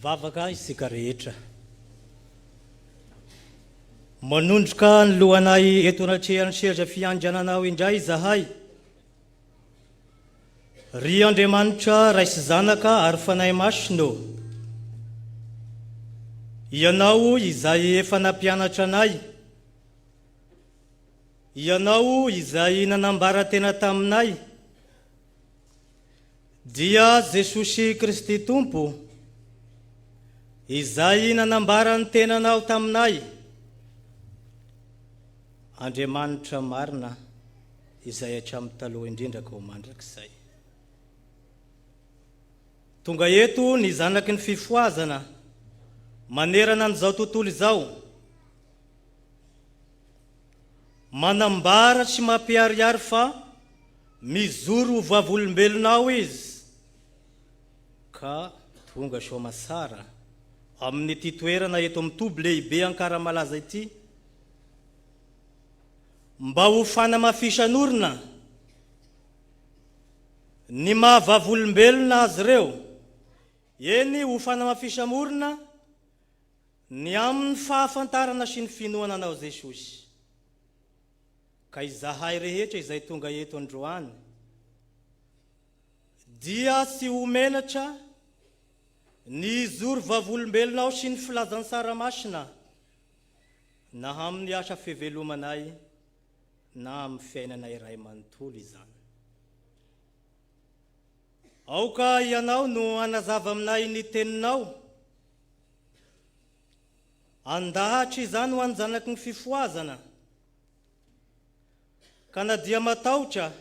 Mivavaka isika rehetra. Manondroka ny lohanay eto anatrehan'ny seza fiandriananao indray izahay. Ry Andriamanitra Ray sy Zanaka ary Fanahy Masina ô, Ianao izay efa nampianatra anay, Ianao izay nanambara tena taminay, dia Jesosy Kristy Tompo, izay nanambara ny tenanao taminay, Andriamanitra marina izay hatramin'ny taloha indrindra ka ho mandrakizay. Tonga eto ny zanaky ny fifohazana manerana an'izao tontolo izao, Manambara sy mampiharihary fa mijoro ho vavolombelonao izy, ka tonga soamasara amin'ity toerana eto amin'ny toby lehibe Ankaramalaza ity, mba ho fanamafisan'orina ny maha vavolombelona azy ireo, eny ho fanamafisam-orina Ny amin'ny fahafantarana sy ny finoana anao Jesosy. Ka izahay rehetra izay tonga eto androany dia tsy ho menatra ny hijoro vavolombelonao sy ny filazantsara masina na amin'ny asa fivelomanay na amin'ny fiainana iray manontolo izany. Aoka Ianao no hanazava aminay ny Teninao. Andahatra izany ho an'ny zanaky ny fifohazana. Ka na dia matahotra,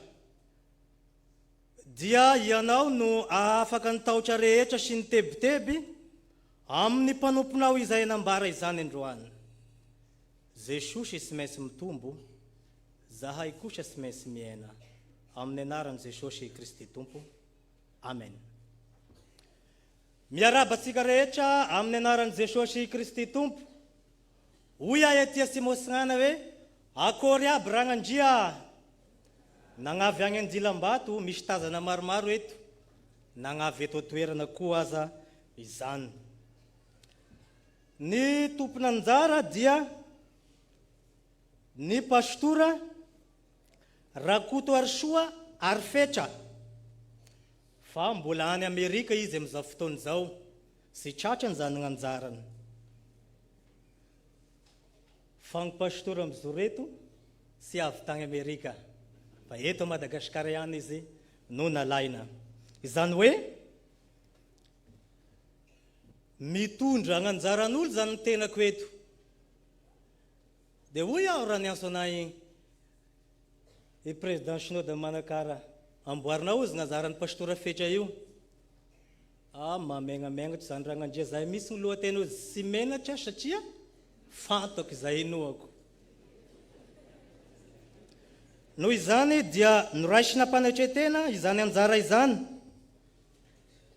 dia Ianao no hahafaka ny tahotra rehetra sy ny tebiteby amin'ny mpanomponao izay nambara izany androany. Jesosy tsy maintsy mitombo, zahay kosa tsy maintsy miaina. Amin'ny anaran'i Jesosy Kristy Tompo. Amen. Miarahaba antsika rehetra amin'ny anaran'i Jesosy Kristy Tompo. Hoy aho ety Atsimo-Atsinanana hoe, Akory aby Ragnandria a! Nagnavy agny Andilambato, misy tazana maromaro eto, nagnavy eto an-toerana koa aza izany. Ny tompon'anjara dia ny Pastora Rakotoarisoa Arifetra, fa mbola any Amerika izy amin'izao fotoana izao, tsy tratrany izany ny anjarany. Fa ny Pastora mijoro eto tsy avy tany Amerika, fa eto Madagasikara ihany izy no nalaina. Izany hoe mitondra ny anjaran'olo izany ny tenako eto. Dia hoy aho raha niantso anay i Président Synode Manakara, amboarinao ozy gn'anjaran'i Pastora Fetra io. Ah, mamegnamenatra izany Ragnandria, zahay mihitsy ny lohateny ozy tsy menatra satria fantako izay inoako. Noho izany dia noraisina am-panetren-tena izany anjara izany,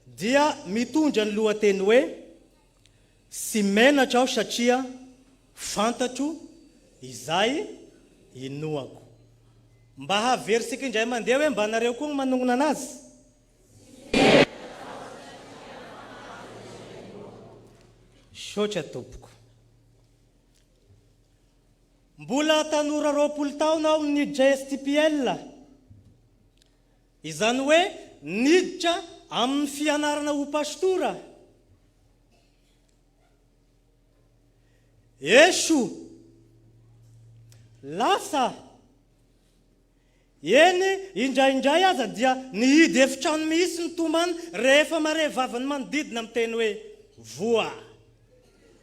dia mitondra ny lohateny hoe Tsy menatra aho satria fantatro izay inoako. Mba haverintsika indray mandeha hoe mba nareo koa no manonona anazy? Misaotra tompoko. Mbola tanora 20 taona aho no niditra STPL. Izany hoe niditra amin'ny fianarana ho pastora. Eso! Lasa! Eny, indraindray aza dia nihidy efitrano mihitsy nitomany rehefa mahare vavan'ny manodidina miteny hoe, Voa!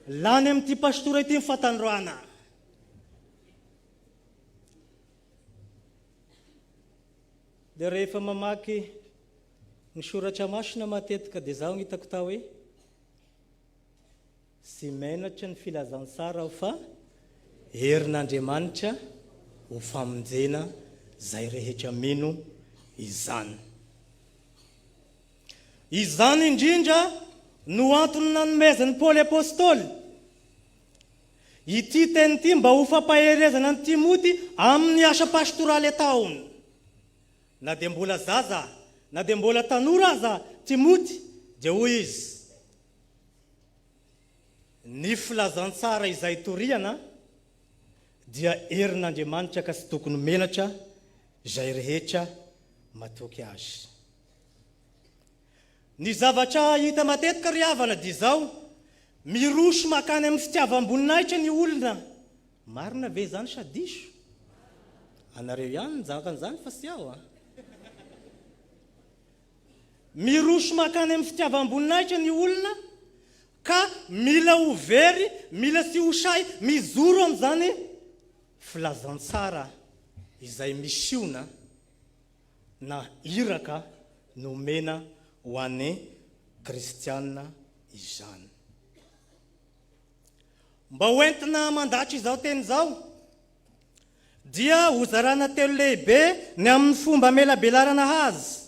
Lany amin'ity pastora ity ny fahatandroana. Dia rehefa mamaky ny soratra masina matetika dia izaho no hitako tao hoe, Tsy menatra ny filazantsara aho fa herin'Andriamanitra ho famonjena izay rehetra mino izany. Izany indrindra no antony nanomezan'i Paoly Apostoly ity teny ity mba ho fampaherezana an'i Timoty amin'ny asa pastoraly ataony. Na dia mbola zaza, na dia mbola tanora aza Timoty dia hoy izy. Ny filazantsara izay toriana dia herin'Andriamanitra ka tsy tokony menatra izay rehetra matoky Azy. Ny zavatra hita matetika ry havana dia izao, miroso makany amin'ny fitiavam-boninahitra ny olona. Marina ve izany sa diso? Anareo ihany ny zaka an'izany fa tsy aho a. Miroso makany amin'ny fitiavam-boninahitra ny olona ka mila ho very, mila tsy ho sahy mijoro amin'izany filazantsara izay misiona na iraka nomena ho an'ny kristiana izany. Mba ho entina mandatra izao teny izao, dia hozarana telo lehibe ny amin'ny fomba amelabelarana azy.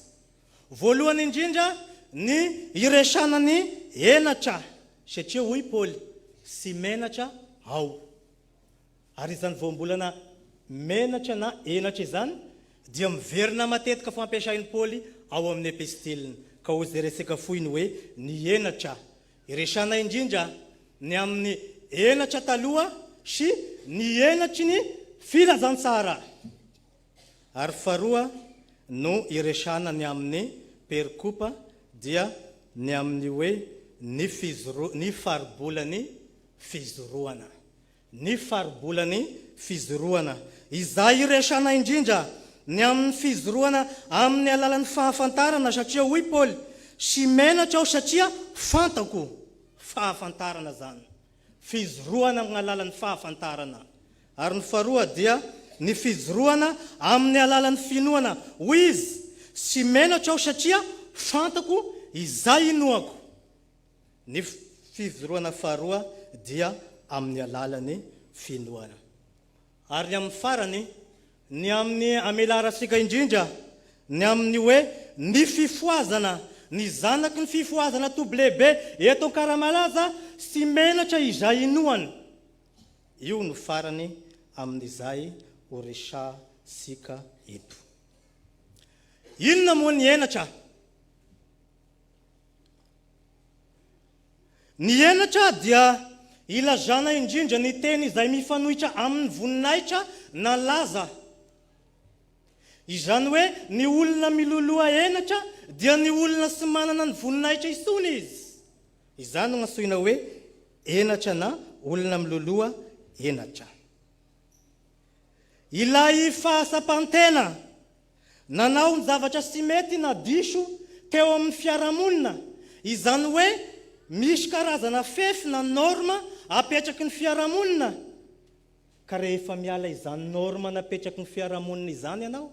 Voalohany indrindra, ny hiresana ny henatra, satria hoy Paoly, Tsy menatra aho. Ary izany voambolana menatra na henatra izany dia miverina matetika fampiasain'i Paoly ao amin'ny epistiliny, ka hojerentsika fohy ny hoe ny henatra. Iresahana indrindra ny amin'ny henatra taloha sy ny henatry ny filazantsara. Ary faharoa no iresahana ny amin'ny perikopa dia ny amin'ny hoe ny fizoro ny faribolan'ny fizoroana. Ny faribolan'ny fizoroana. Izay iresahana indrindra ny amin'ny fizoroana amin'ny alalan'ny fahafantarana satria hoy Paoly, Tsy menatra aho satria fantako. Fahafantarana izany. Fizoroana amin'ny alalan'ny fahafantarana. Ary ny faharoa dia ny fijoroana amin'ny alalan'ny finoana. Hoy izy, Tsy menatra aho satria fantako izay inoako. Ny fijoroana faharoa dia amin'ny alalan'ny finoana. Ary ny amin'ny farany, ny amin'ny amelarantsika indrindra, ny amin'ny hoe ny fifohazana, ny zanaky ny fifohazana toby lehibe eto Ankaramalaza sy menatra izay inoany. Io no farany amin'izay ho resahantsika eto. Inona moa ny henatra? Ny henatra dia ilazana indrindra ny teny izay mifanohitra amin'ny voninahitra na laza. Izany hoe ny olona miloloha henatra dia ny olona tsy manana ny voninahitra intsony izy. Izany no antsoina hoe henatra na olona miloloha henatra. Ilay fahatsapan-tena Nanao ny zavatra tsy mety na diso teo amin'ny fiarahamonina, izany hoe misy karazana fefy na norme apetraky ny fiarahamonina, ka rehefa miala izany norme napetraky ny fiarahamonina izany ianao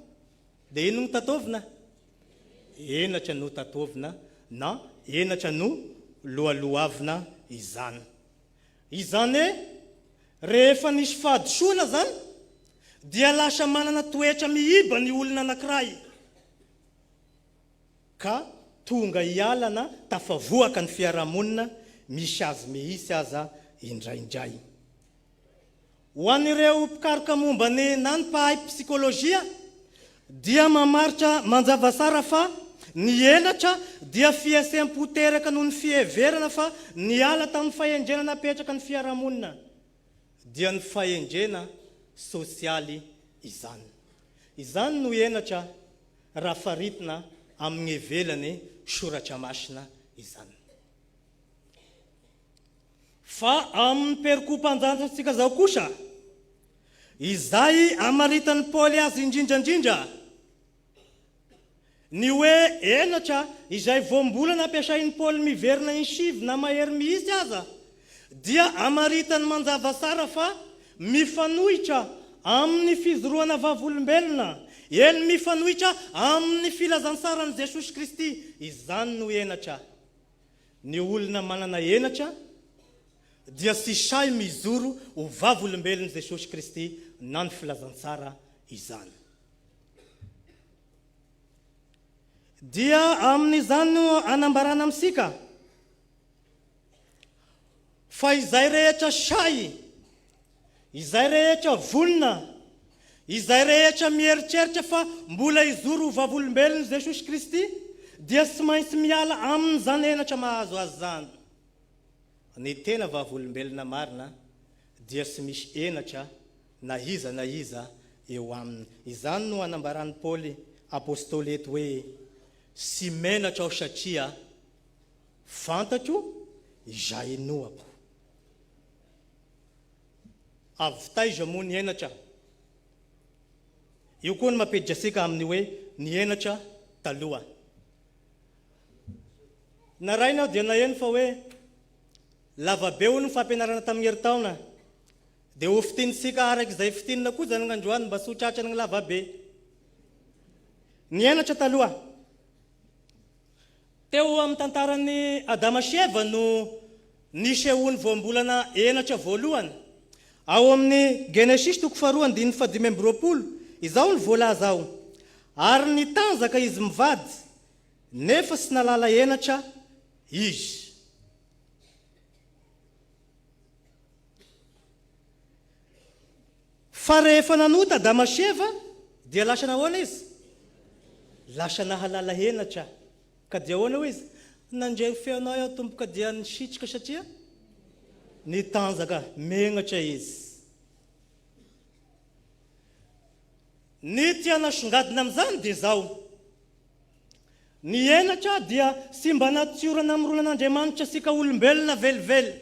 dia inona no tataovina? Henatra no tataovina na henatra no loaloavina izany. Izany hoe rehefa nisy fahadisoana izany dia lasa manana toetra miiba ny olona anankiray ka tonga hiala na tafavoaka ny fiarahamonina misy azy mihitsy aza indraindray. Ho an'ireo mpikaroka momba ny na ny mpahay psikolojia dia mamaritra manjavasara fa ny henatra dia fihetseham-po teraka noho ny fiheverana fa niala tamin'ny fahendrena napetraka ny fiarahamonina dia ny fahendrena sosialy izany. Izany no henatra raha faritina amin'ny ivelan'ny soratra masina izany. Fa amin'ny perikopan-jantsika izao kosa, izay amaritan'i Paoly azy indrindra indrindra, ny hoe henatra izay voambolana ampiasain'i Paoly miverina in-sivy na mahery mihitsy aza, dia amaritany manjavasara fa mifanohitra amin'ny fijoroana vavolombelona, eny mifanohitra amin'ny filazantsaran'i Jesosy Kristy, izany no henatra. Ny olona manana henatra dia tsy sahy mijoro ho vavolombelon'i Jesosy Kristy na ny filazantsara izany. Dia amin'izany no anambarana amintsika fa izay rehetra sahy, izay rehetra vonona, izay rehetra mieritreritra fa mbola hijoro ho vavolombelon'i Jesosy Kristy dia tsy maintsy miala amin'izany henatra mahazo azy izany. Ny tena vavolombelona marina dia tsy misy henatra na iza na iza eo aminy. Izany no anambaran'i Paoly apostoly eto hoe, Tsy menatra aho satria fantatro izay inoako. Avy taiza moa ny henatra? Io koa no mampiditra antsika amin'ny hoe ny henatra taloha. Naraina aho dia naheno fa hoe lavabe hono ny fampianarana tamin'ny herintaona. Dia ho fintinintsika araka izay fintinina koa izany androany mba tsy ho tratran'ny lavabe. Ny henatra taloha. Teo amin'ny tantaran'i Adama sy Eva no nisehoan'ny voambolana henatra voalohany. Ao amin'ny Genesisy toko faharoa andininy fahadimy amby 20, izao no voalaza ao, Ary nitanjaka izy mivady, nefa tsy nahalala henatra izy. Fa rehefa nanota Adama sy Eva dia lasa nahoana izy? Lasa nahalala henatra. Ka dia ahoana hoy izy? Nandre ny feonao aho Tompo ka dia nisitrika satria nitanjaka, megnatra izy. Ny tiana asongadina amin'izany dia izao, ny henatra dia tsy mba natiora namoronan'Andriamanitra antsika olombelona velively.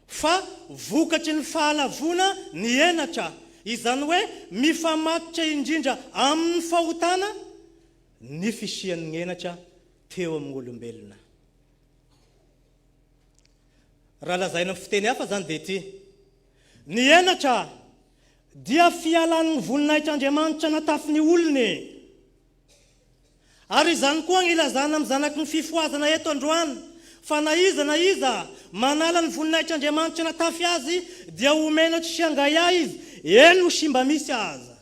Fa vokatry ny fahalavoana ny henatra, izany hoe mifamatotra indrindra amin'ny fahotana ny fisian'ny henatra teo amin'ny olombelona. Raha lazaina amin'ny fiteny hafa izany dia ity, ny henatra dia fialan'ny voninahitr'Andriamanitra natafy ny olony. Ary izany koa no ilazana amin'ny zanaky ny fifohazana eto androany, fa na iza na iza manala ny voninahitr'Andriamanitra natafy azy dia ho menatra sy hangahiahy izy, eny ho simba misy aza.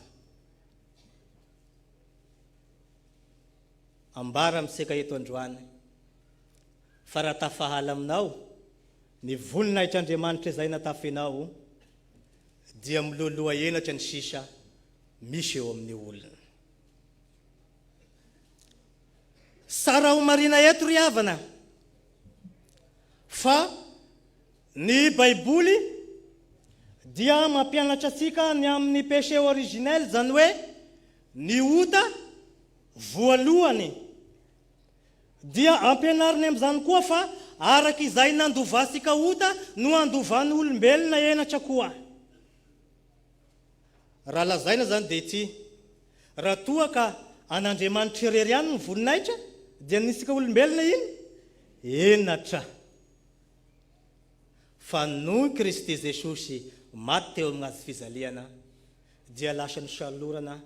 Ambara amintsika eto androany fa raha tafahala aminao ny voninahitr'Andriamanitra izay natafinao dia miloloha henatra ny sisa misy eo amin'ny olona. Tsara ho marina eto ry havana fa ny Baiboly dia mampianatra antsika ny amin'ny péché originel, izany hoe ny ota voalohany. Dia ampianariny amin'izany koa fa araka izay nandovantsika ota no andovan'ny olombelona henatra koa. Raha lazaina izany dia ity, raha toa ka an'Andriamanitra irery ihany ny voninahitra dia ny isika olombelona iny henatra. Fa noho i Kristy Jesosy maty teo amin'ny hazo fijaliana dia lasa nosalorana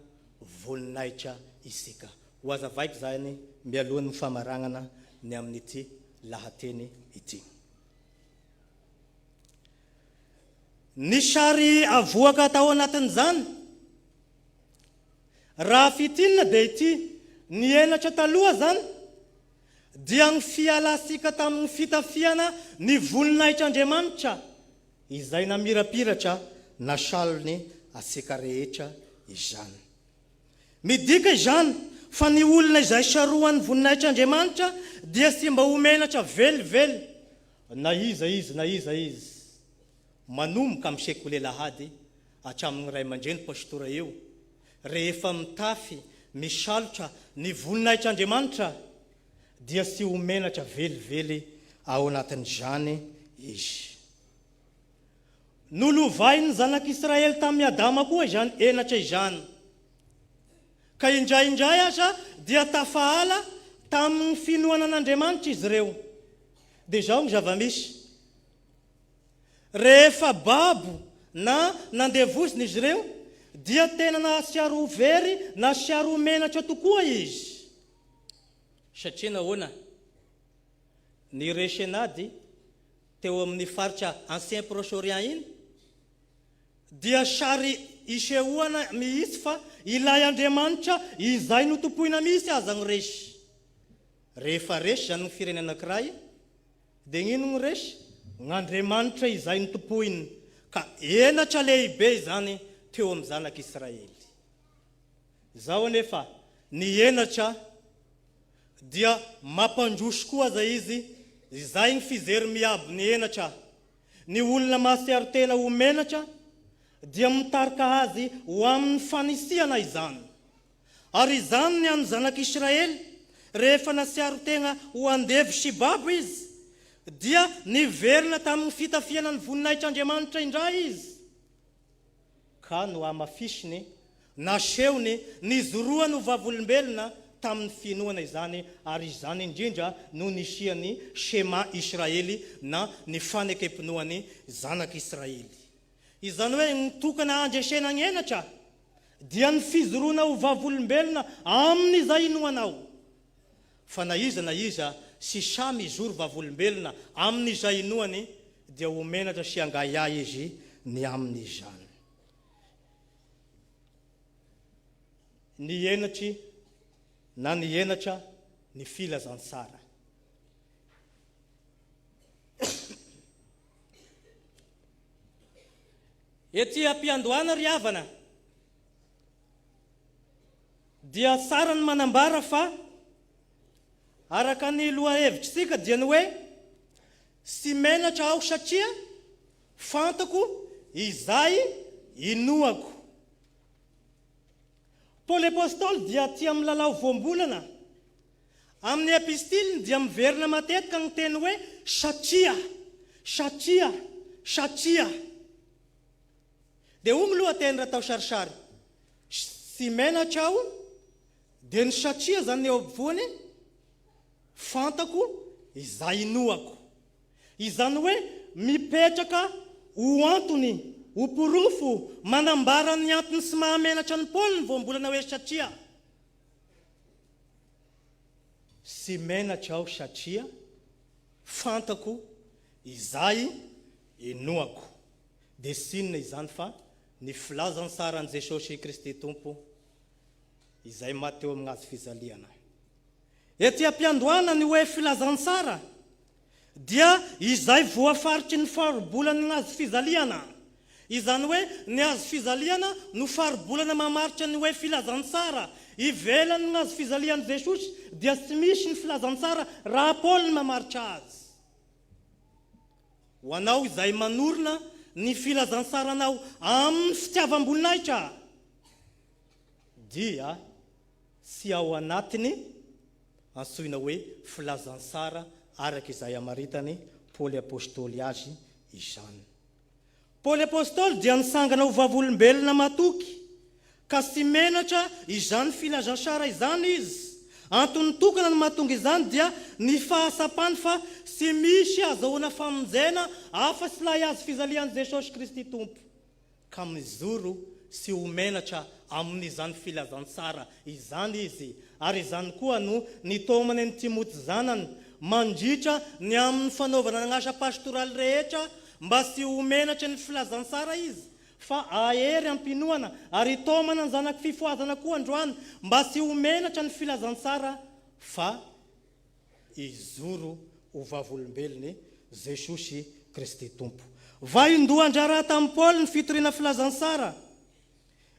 voninahitra isika. Ho hazavaiko izany mialohan'ny famaragnana ny amin'ity lahateny ity. Ny sary avoaka tao anatin'izany, raha fintinina dia ity, ny henatra taloha izany dia ny fialantsika tamin'ny fitafiana ny voninahitr'Andriamanitra izay namirapiratra nasalony antsika rehetra izany. Midika izany fa ny olona izay saroan'ny voninahitr'Andriamanitra dia tsy mba ho menatra velively na iza izy na iza izy. Manomboka amin'ny sekoly alahady hatramin'ny ray aman-dreny pastora eo, rehefa mitafy misalotra ny voninahitr'Andriamanitra dia tsy ho menatra velively ao anatin'izany izy. Nolovain'ny zanak'Israely tamin'i Adama koa izany henatra izany, ka indraindray aza dia tafahala tamin'ny finoana an'Andriamanitra izy ireo. Dia izao ny zava-misy, rehefa babo na nandevozina izy ireo, dia tena nahatsiaro ho very, nahatsiaro ho menatra tokoa izy. Satria nahoana? Ny resenady teo amin'ny faritra Ancien Proche-Orient iny dia sary isehoana mihitsy fa ilay Andriamanitra izay notompoina mihitsy aza no resy. Rehefa resy izany ny firenena anankiray dia ino no resy? Ny Andriamanitra izay notompoiny. Ka henatra lehibe izany teo amin'ny zanak'Israely. Izao anefa, ny henatra dia mampandroso koa aza izy. Izay ny fijery miabo ny henatra. Ny olona mahatsiaro tena ho menatra dia mitarika azy ho amin'ny fanisihana izany. Ary izany ny an'ny zanak'Israely, rehefa natsiaro tegna ho andevo sy babo izy, dia niverina tamin'ny fitafiana ny voninahitr'Andriamanitra indray izy, ka nohamafisiny, nasehony, nijoroany ho vavolombelona tamin'ny finoana izany, ary izany indrindra no nisian'ny Shema Israely na ny fanekem-pinoan'ny zanak'Israely. Izany hoe ny tokana handresena ny henatra dia ny fijoroana ho vavolombelona amin'izay inoanao. Fa na iza na iza sy samy hijoro vavolombelona amin'izay inoany dia ho menatra sy hangahiahy izy ny amin'izany. Ny henatry na ny henatra ny filazantsara. Ety am-piandohana ry havana dia tsara ny manambara fa araka ny lohahevitr'isika dia ny hoe tsy menatra aho satria fantako izay inoako. Paoly Apostoly dia tia milalao voambolana. Amin'ny epistiliny dia miverina matetika ny teny hoe satria, satria, satria. Dia hoy ny lohateny raha atao sarisary, Tsy menatra aho, dia ny satria izany eo ampovoany, fantako izay inoako. Izany hoe mipetraka ho antony, ho porofo, manambara ny antony sy mahamenatra an'i Paoly ny voambolana hoe satria. Tsy menatra aho satria fantako izay inoako. Dia tsy inona izany fa ny filazantsaran'i Jesosy Kristy Tompo izay maty teo amin'ny hazo fijaliana. Ety am-piandohana ny hoe filazantsara dia izay voafaritry ny faribolan'ny hazo fijaliana. Izany hoe ny hazo fijaliana no faribolana mamaritra ny hoe filazantsara. Ivelan'ny hazo fijalian'i Jesosy dia tsy misy ny filazantsara raha Paoly no mamaritra azy. Ho anao izay manorina ny filazantsaranao amin'ny fitiavam-boninahitra dia tsy ao anatiny antsoina hoe filazantsara araka izay amaritan'i Paoly Apostoly azy izany. Paoly Apostoly dia nitsangana ho vavolombelona matoky, ka tsy menatra izany filazantsara izany izy. Antony tokana no mahatonga izany dia ny fahatsapany fa tsy misy azahoana famonjena afa-tsy ilay hazo fijalian'i Jesosy Kristy Tompo. ka mijoro sy ho menatra amin'izany filazantsara izany izy, ary izany koa no nitaomany an'i Timoty zanany mandritra ny amin'ny fanaovana ny asa pastoraly rehetra mba tsy ho menatra ny filazantsara izy fa hahery am-pinoana, ary hitaomana ny zanaky fifohazana koa androany mba tsy ho menatra ny filazantsara fa hijoro ho vavolombelon'i Jesosy Kristy Tompo. Vaindohan-draharaha tamin'i Paoly ny fitoriana filazantsara,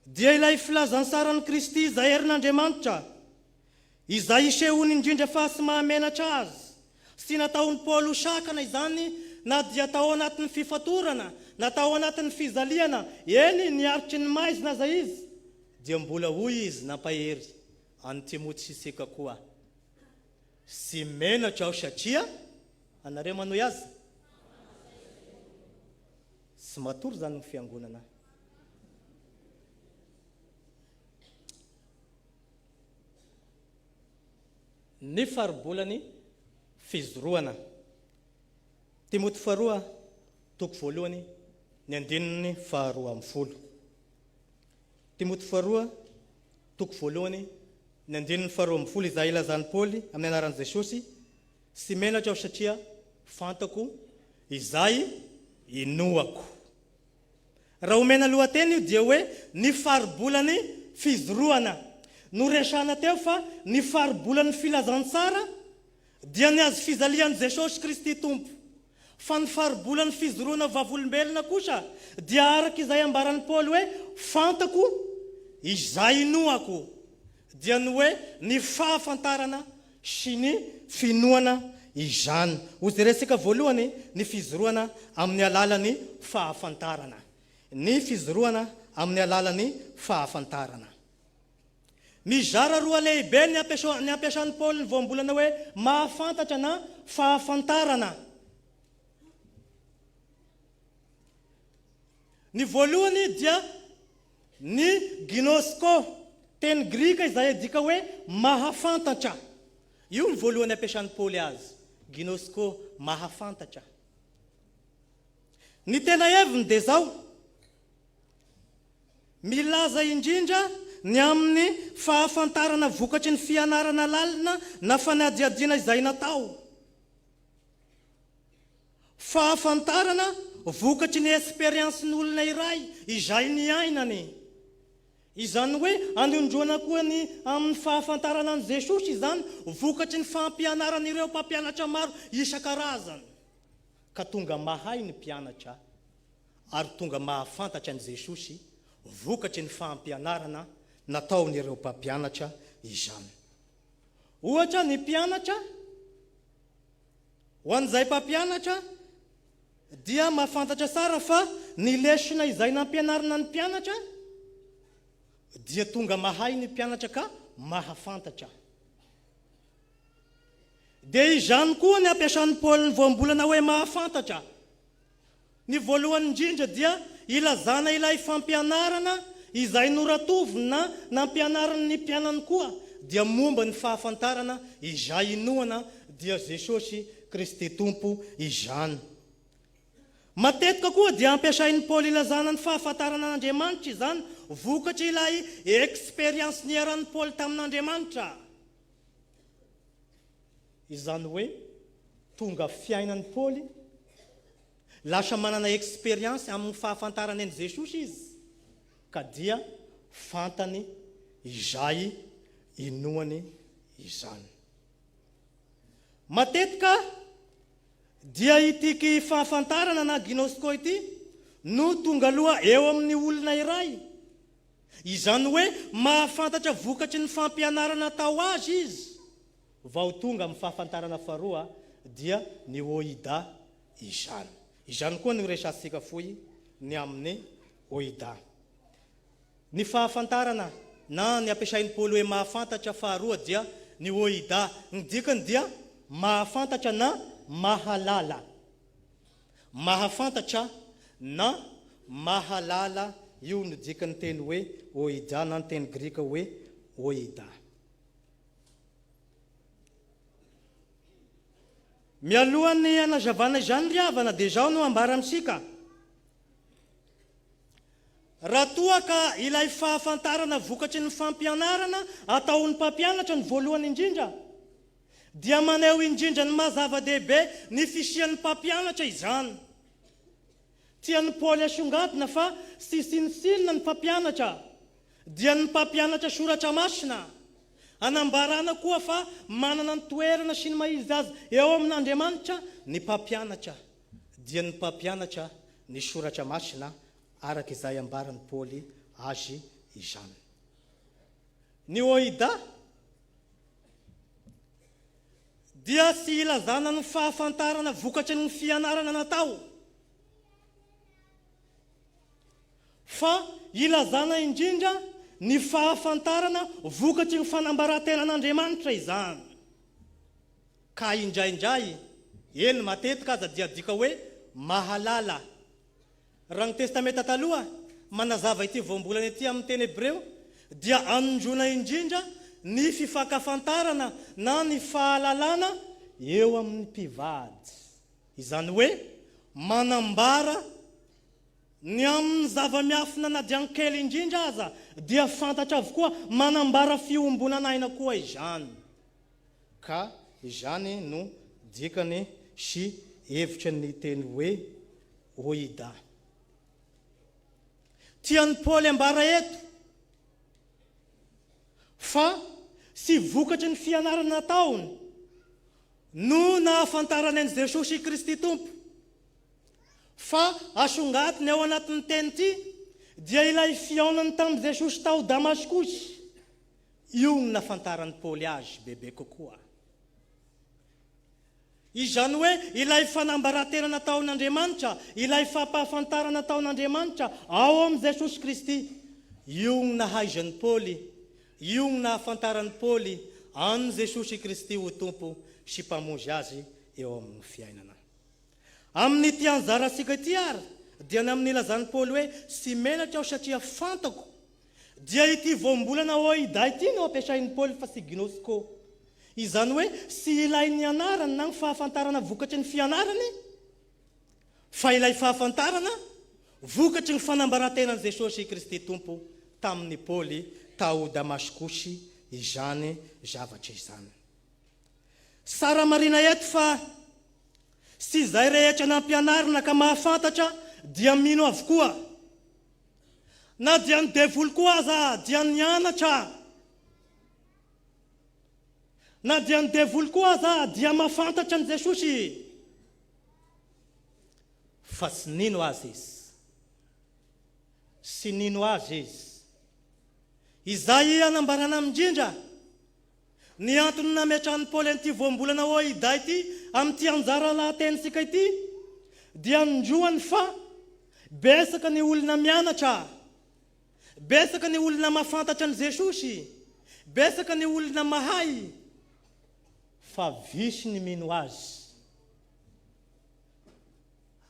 dia ilay filazantsaran'i Kristy izay herin'Andriamanitra, izay isehoany indrindra fa tsy mahamenatra azy. Tsy nataon'i Paoly ho sakana izany na dia tao anatin'ny fifatorana, na tao anatin'ny fijaliana, eny, niaritry ny maizina aza izy, dia mbola hoy izy nampahery an'i Timoty sy isika koa, Tsy menatra aho satria anareo manohy azy. Tsy matory izany ny fiangonana. Ny faribolany fizoroana. Timoty faharoa toko voalohany ny andininy faharoa ambin'ny folo. Timoty faharoa toko voalohany Ny andininy faharoa ambin'ny folo izay ilazan'i Paoly amin'ny anaran'i Jesosy, Tsy menatra aho satria fantako izay inoako. Raha omena lohateny io dia hoe ny faribolan'ny fijoroana. Noresahana teo fa ny faribolan'ny filazantsara dia ny hazo fijalian'i Jesosy Kristy Tompo. Fa ny faribolan'ny fijoroana vavolombelona kosa dia araka izay ambaran'i Paoly hoe fantako izay inoako, dia ny hoe ny fahafantarana sy ny finoana izany. Hojerentsika voalohany ny fizoroana amin'ny alalan'ny fahafantarana. Ny fizoroana amin'ny alalan'ny fahafantarana. Mizara roa lehibe ny ampiasa- ny ampiasan'i Paoly ny voambolana hoe mahafantatra na fahafantarana. Ny voalohany dia ny ginosko, teny grika izay adika hoe mahafantatra. Io ny voalohany ampiasan'i Paoly azy, ginosko, mahafantatra. Ny tena heviny dia izao, milaza indrindra ny amin'ny fahafantarana vokatry ny fianarana lalina na fanadihadiana izay natao. Fahafantarana vokatry ny esperiansin'olona iray izay niainany. Izany hoe anondroana koa ny amin'ny fahafantarana an'i Jesosy izany vokatry ny fampianaran'ireo mpampianatra maro isan-karazany. Ka tonga mahay ny mpianatra ary tonga mahafantatra an'i Jesosy vokatry ny fampianarana nataon'ireo mpampianatra izany. Ohatra, ny mpianatra. Ho an'izay mpampianatra dia mahafantatra tsara fa ny lesona izay nampianarina ny mpianatra dia tonga mahay ny mpianatra ka mahafantatra. Dia izany koa ny ampiasan'i Paoly ny voambolana hoe mahafantatra. Ny voalohany indrindra dia ilazana ilay fampianarana izay noratoviny na nampianariny ny mpianany koa dia momba ny fahafantarana izay inoana dia Jesosy Kristy Tompo izany. Matetika koa dia ampiasain'i Paoly ilazana ny fahafantarana an'Andriamanitra izany vokatr'ilay expérience niaran'i Paoly tamin'Andriamanitra. Izany hoe tonga fiainan'i Paoly, lasa manana expérience amin'ny fahafantarany an'i Jesosy izy, ka dia fantany izay inoany izany. Matetika dia ity fahafantarana na ginosko ity no tonga aloha eo amin'ny olona iray. Izany hoe mahafantatra vokatry ny fampianarana atao azy izy vao tonga amin'ny fahafantarana faharoa dia ny oida izany. Izany koa no resahantsika fohy ny amin'ny oida. Ny fahafantarana na ny ampiasain'i Paoly hoe mahafantatra faharoa dia ny oida. Ny dikany dia mahafantatra na mahalala. Mahafantatra na mahalala, io no dikan'ny teny hoe oida na ny teny grika hoe oida. Mialohan'ny hanazavana izany ry havana dia izao no ambara amintsika, Raha toa ka ilay fahafantarana vokatry ny fampianarana ataon'ny mpampianatra no voalohany indrindra, dia maneho indrindra ny maha zava-dehibe ny fisian'ny mpampianatra izany. Tian'i Paoly asongadina fa tsy tsinontsinona ny mpampianatra, dia ny mpampianatra soratra masina. Anambarana koa fa manana ny toerana sy ny maha izy azy eo amin'Andriamanitra ny mpampianatra, dia ny mpampianatra ny soratra masina araka izay ambaran'i Paoly azy izany. Ny Oida dia tsy ilazana ny fahafantarana vokatry ny fianarana natao, fa ilazana indrindra ny fahafantarana vokatry ny fanambaran-tenan'Andriamanitra izany. Ka indraindray, eny matetika aza dia adika hoe mahalala. Raha ny Testamenta Taloha manazava ity voambolana ity amin'ny teny hebreo dia anondroana indrindra ny fifankafantarana na ny fahalalana eo amin'ny mpivady. Izany hoe manambara ny amin'ny zava-miafina na dia ny kely indrindra aza dia fantatra avokoa, manambara fiombonan'aina koa izany. Ka izany no dikany sy hevitry ny teny hoe oida. Tian'i Paoly ambara eto fa tsy vokatry ny fianarana nataony no nahafantarany an'i Jesosy Kristy Tompo, fa asongadiny ao anatin'ny teny ity dia ilay fihaonany tamin'i Jesosy tao Damaskosy. Io no nahafantaran'i Paoly azy bebe kokoa. Izany hoe ilay fanambaran-tena nataon'Andriamanitra, ilay fampahafantarana nataon'Andriamanitra ao amin'i Jesosy Kristy. Io no nahaizan'i Paoly, io no nahafantaran'i Paoly an'i Jesosy Kristy ho Tompo sy Mpamonjy azy eo amin'ny fiainana. Amin'ity anjarantsika ity àry, dia ny amin'ny nilazan'i Paoly hoe, Tsy menatra aho satria fantako, dia ity voambolana oida ity no ampiasain'i Paoly fa tsy gnosko. Izany hoe tsy ilay nianarany na ny fahafantarana vokatry ny fianarany, fa ilay fahafantarana vokatry ny fanambaran-tenan'i Jesosy Kristy Tompo tamin'i Paoly tao Damaskosy izany zavatra izany. Tsara marina eto fa tsy izay rehetra nampianarina ka mahafantatra dia mino avokoa. Na dia ny devoly koa aza dia nianatra. Na dia ny devoly koa aza dia mahafantatra an'i Jesosy. Fa tsy nino azy izy. Tsy nino azy izy. Izay anambarana indrindra Ny antony nametrahan'i Paoly an'ity voambolana oida ity amin'ity anjara lahatenintsika ity dia nindroany fa betsaka ny olona mianatra, betsaka ny olona mahafantatra an'i Jesosy, betsaka ny olona mahay fa vitsy ny mino Azy.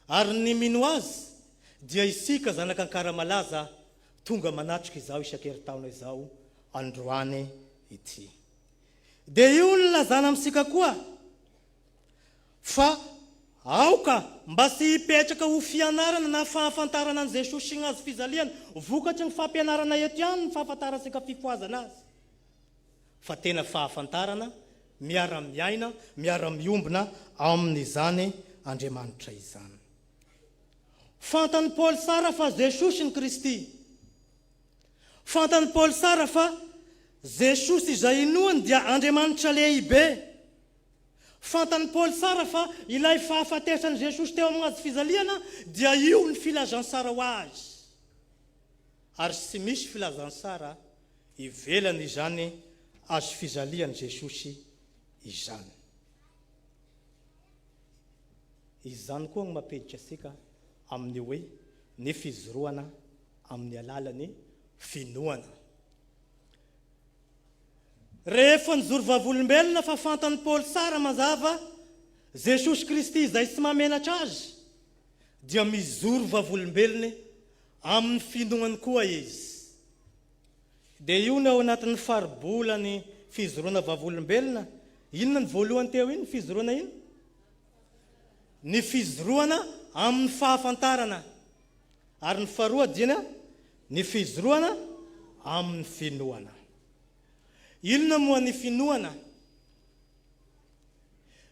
Ary ny mino Azy dia isika zanak'Ankaramalaza tonga manatrika izao isan-kerintaona izao androany ity. Dia io no nilazana amintsika koa fa aoka mba tsy hipetraka ho fianarana na fahafantarana an'i Jesosy sy ny hazo fijaliana vokatry ny fampianarana eto ihany ny fahafantarantsika fifohazana azy fa tena fahafantarana miara-miaina, miara-miombona amin'izany Andriamanitra izany. Fantan'i Paoly tsara fa Jesosy ny Kristy. Fantan'i Paoly tsara fa Jesosy izay inoany dia Andriamanitra lehibe. Fantan'i Paoly tsara fa ilay fahafatesan'i Jesosy teo amin'ny hazo fijaliana dia io ny filazantsara ho azy. Ary tsy misy filazantsara ivelan'izany hazo fijalian'i Jesosy izany. Izany koa no mampiditra antsika amin'ny hoe ny fijoroana amin'ny alalan'ny finoana. Rehefa nijoro vavolombelona fa fantan'i Paoly tsara mazava Jesosy Kristy izay tsy mahamenatra azy, dia mijoro vavolombelony amin'ny finoany koa izy. Dia io no ao anatin'ny faribolan'ny fijoroana vavolombelona. Inona ny voalohany teo iny, fijoroana iny? Ny fijoroana amin'ny fahafantarana. Ary ny faharoa dia ny fijoroana amin'ny finoana. Inona moa ny finoana?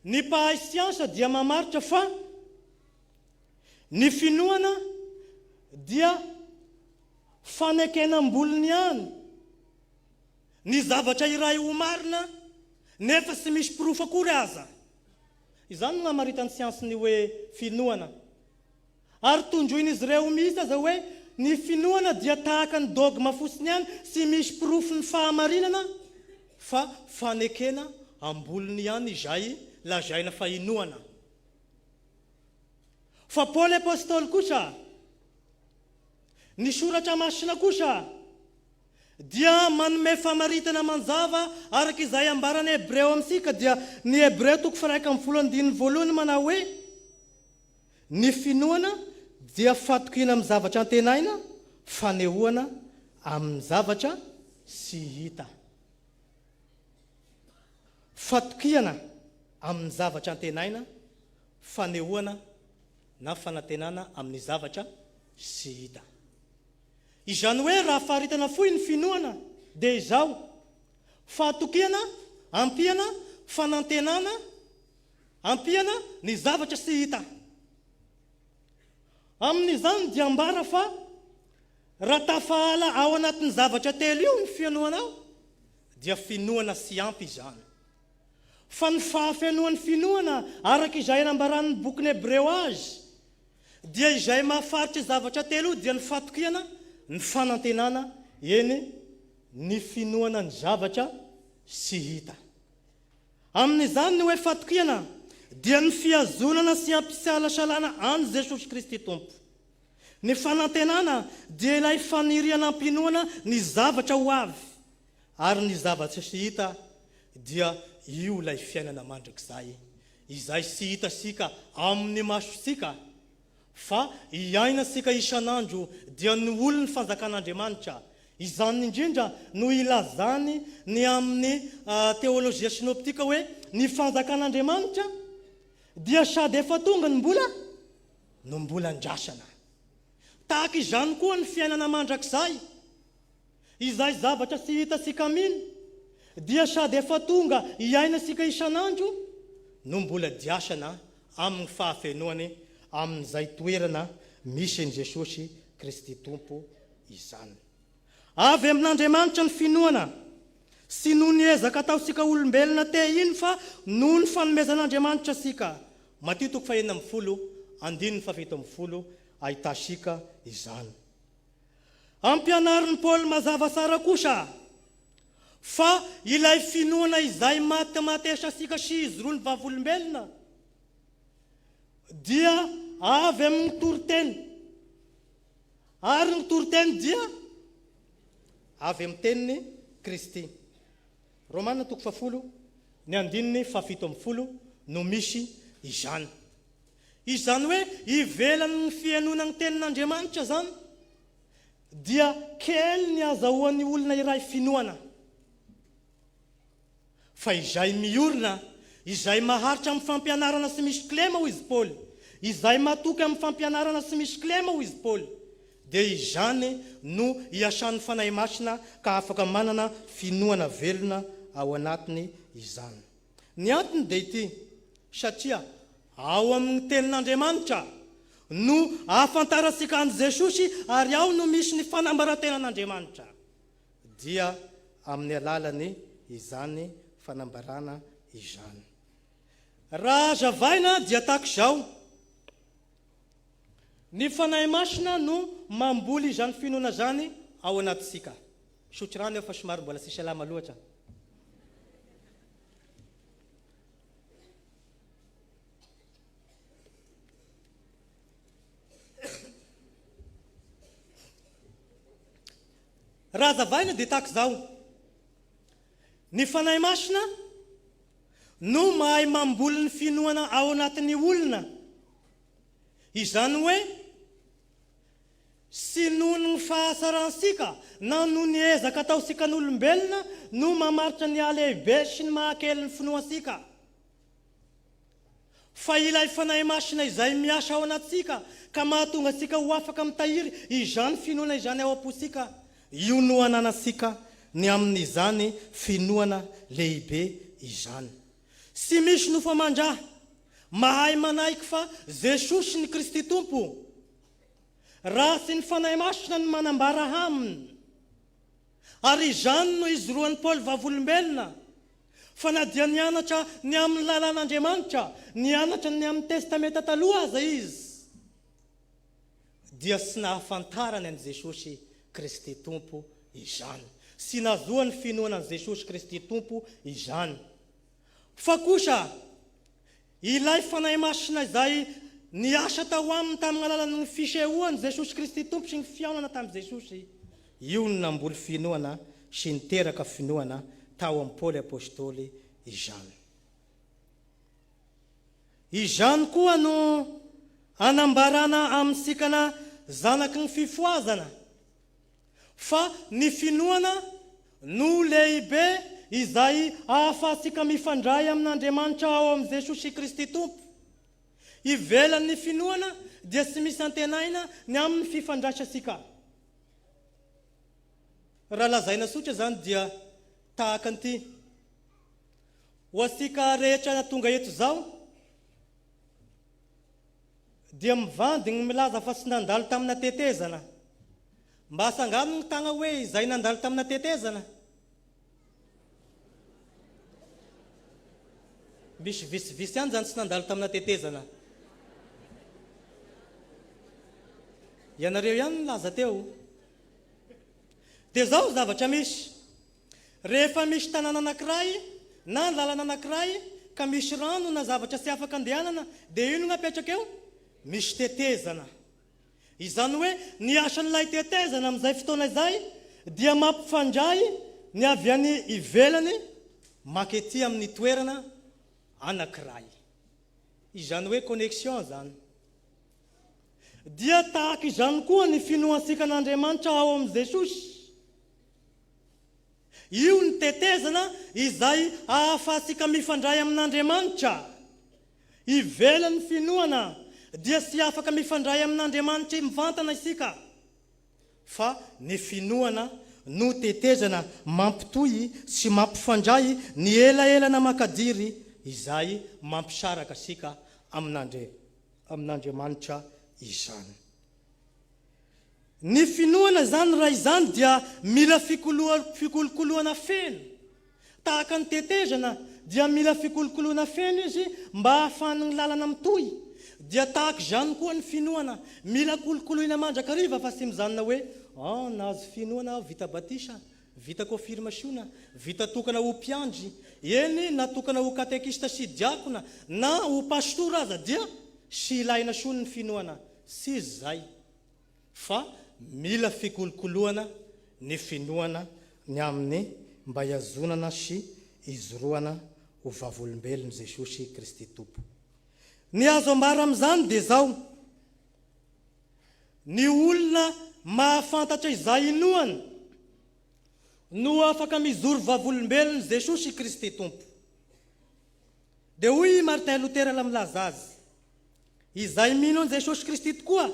Ny mpahay siansa dia mamaritra fa ny finoana dia fanekena am-bolony ihany ny zavatra iray ho marina nefa tsy misy porofo akory aza. Izany no namaritan'ny siansa ny hoe finoana. Ary tondroin'izy ireo mihitsy aza hoe ny finoana dia tahaka ny dogma fotsiny ihany, tsy misy porofon'ny fahamarinana fa fanekena am-bolony ihany izay lazaina fa inoana. Fa Paoly Apostoly kosa, ny Soratra Masina kosa, dia manome famaritana manjava araka izay ambaran'ny Hebreo amintsika, dia ny Hebreo toko faha-11 andininy voalohany manao hoe, Ny finoana dia fatokiana amin'ny zavatra antenaina, fanehoana amin'ny zavatra tsy hita. Fatokiana amin'ny zavatra antenaina, fanehoana na fanantenana amin'ny zavatra tsy hita. Izany hoe raha faritana fohy ny finoana dia izao, fahatokiana ampiana fanantenana Ampiana ny zavatra tsy hita. Amin'izany dia ambara fa raha tafahala ao anatin'ny zavatra telo io ny finoanao dia finoana tsy ampy izany. Fa ny fahafenoan'ny finoana araka izay anambaran'ny bokin'ny Hebreo azy dia izay mahafaritra zavatra telo io dia ny fatokiana, ny fanantenana, eny ny finoana ny zavatra tsy hita. Amin'izany ny hoe fatokiana dia ny fihazonana sy ampisalasalana an'i Jesosy Kristy Tompo. Ny fanantenana dia ilay faniriana am-pinoana ny zavatra ho avy, ary ny zavatra tsy hita dia io ilay fiainana mandrakizay izay tsy hitantsika amin'ny masontsika fa iainantsika isan'andro dia ny olon'ny fanjakan'Andriamanitra. Izany indrindra no ilazany ny amin'ny teolojia synoptika hoe ny fanjakan'Andriamanitra dia sady efa tonga no mbola no mbola andrasana. Tahaka izany koa ny fiainana mandrakizay, izay zavatra tsy hitantsika mino, dia sady efa tonga iainantsika isan'andro no mbola diasana amin'ny fahafenoany amin'izay toerana misy an'i Jesosy Kristy Tompo izany. Avy amin'Andriamanitra ny finoana, tsy noho ny ezaka ataontsika olombelona te hino fa noho ny fanomezan'Andriamanitra antsika. Matio toko faha-16 andininy faha-17 ahitantsika izany. Ampianarin'i Paoly mazava tsara kosa fa ilay finoana izay matimatesantsika sy izy roa ny vavolombelona dia avy amin'ny toriteny. Ary ny toriteny dia avy amin'ny tenin'i Kristy. Romana toko fahafolo, ny andininy fahafito ambin'ny folo no misy izany. Izany hoe ivelan'ny fihenoana ny tenin'Andriamanitra izany dia kely ny azahoan'ny olona iray finoana. Fa izay miorina, izay maharitra amin'ny fampianarana tsy misy kilema, hoy izy Paoly, izay matoky amin'ny fampianarana tsy misy kilema, hoy izy Paoly, dia izany no iasan'ny Fanahy Masina ka afaka manana finoana velona ao anatiny izany. Ny antony dia ity, satria ao amin'ny Tenin'Andriamanitra no ahafantarantsika an'i Jesosy ary ao no misy ny fanambaran-tenan'Andriamanitra. Dia amin'ny alalan'ny izany fanambarana izany. Raha hazavaina dia tahaka izao, Ny Fanahy Masina no mamboly izany finoana izany ao anatintsika. Misotro rano aho fa somary mbola tsy salama loatra. Raha hazavaina dia tahaka izao, Ny Fanahy Masina no mahay mamboly ny finoana ao anatin'ny olona. Izany hoe, tsy noho ny fahatsarantsika na noho ny ezaka ataontsikan'olombelona no mamaritra ny halehibe sy ny mahakely ny finoantsika. Fa ilay Fanahy Masina izay miasa ao anatintsika ka mahatonga antsika ho afaka mitahiry izany finoana izany ao am-pontsika, io no ananantsika ny amin'izany finoana lehibe izany. Tsy misy nofo aman-dra mahay manaiky fa Jesosy ny Kristy Tompo, raha tsy ny Fanahy Masina no manambara aminy. Ary izany no ijoroan'i Paoly vavolombelona. Fa na dia nianatra ny amin'ny lalàn'Andriamanitra, nianatra ny amin'ny Testamenta Taloha aza izy, dia tsy nahafantarany an'i Jesosy Kristy Tompo izany. Tsy nahazoany finoana an'i Jesosy Kristy Tompo izany. Fa kosa, ilay Fanahy Masina izay niasa tao aminy tamin'ny alalan'ny fisehoan'i Jesosy Kristy Tompo sy ny fihaonana tamin'i Jesosy, io no namboly finoana sy niteraka finoana tao amin'i Paoly Apostoly izany. Izany koa no anambarana amintsikana zanaky ny fifohazana fa ny finoana no lehibe izay ahafahantsika mifandray amin'Andriamanitra ao amin'i Jesosy Kristy Tompo. Ivelan'ny finoana dia tsy misy antenaina ny amin'ny fifandraisantsika. Raha lazaina tsotra izany dia tahaka an'ity, Ho antsika rehetra tonga eto izao dia mivandy ny milaza fa tsy nandalo tamina tetezana. Mba asangano ny tagna hoe izay nandalo tamina tetezana. Misy vitsivitsy ihany izany tsy nandalo tamina tetezana. Ianareo ihany nilaza teo. Dia izao ny zavatra misy. Rehefa misy tanàna anankiray na lalana anankiray ka misy rano na zavatra tsy afaka andehanana dia inona apetraka eo? Misy tetezana. Izany hoe ny asan'ilay tetezana amin'izay fotoana izay dia mampifandray ny avy any ivelany makety amin'ny toerana anankiray. Izany hoe connexion izany. Dia tahaka izany koa ny finoantsika an'Andriamanitra ao amin'i Jesosy. Io ny tetezana izay ahafahantsika mifandray amin'Andriamanitra. Ivelan'ny finoana dia tsy afaka mifandray amin'Andriamanitra mivantana isika, fa ny finoana no tetezana mampitohy sy mampifandray ny elaelana makadiry izay mampisaraka antsika amin'Andriamanitra izany. Ny finoana izany raha izany dia mila fikolokoloana feno. Tahaka ny tetezana dia mila fikolokoloana feno izy mba hahafahan'ny lalana mitohy. Dia tahaka izany koa ny finoana, mila kolokoloina mandrakariva fa tsy mijanona hoe ah nahazo finoana aho vita batisa, vita kofirmasiona, vita tokana ho mpiandry, eny natokana ho katekista sy diakona na ho pastora aza dia sy ilaina soa ny finoana. Tsy izay fa mila fikolokoloana ny finoana ny amin'ny mba hihazonana sy hijoroana ho vavolombelon'i Jesosy Kristy Tompo. Ny azo ambara amin'izany dia izao, ny olona mahafantatra izay inoany no afaka mijoro vavolombelon'i Jesosy Kristy Tompo. Dia hoy i Martin Lotera milaza azy, Izay mino an'i Jesosy Kristy tokoa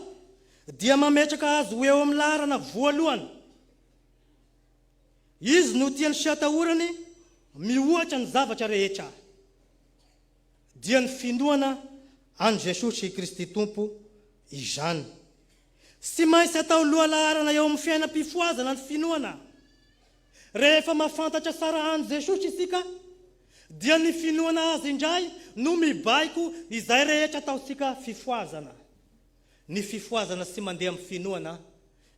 dia mametraka Azy ho eo amin'ny laharana voalohany. Izy no tiany sy atahorany mihoatra ny zavatra rehetra. Dia ny finoana an'i Jesosy Kristy Tompo izany. Tsy maintsy atao lohalaharana eo amin'ny fiainam-pifohazana ny finoana. Rehefa mahafantatra tsara an'i Jesosy isika, dia ny finoana Azy indray no mibaiko izay rehetra ataontsika fifohazana. Ny fifohazana tsy mandeha amin'ny finoana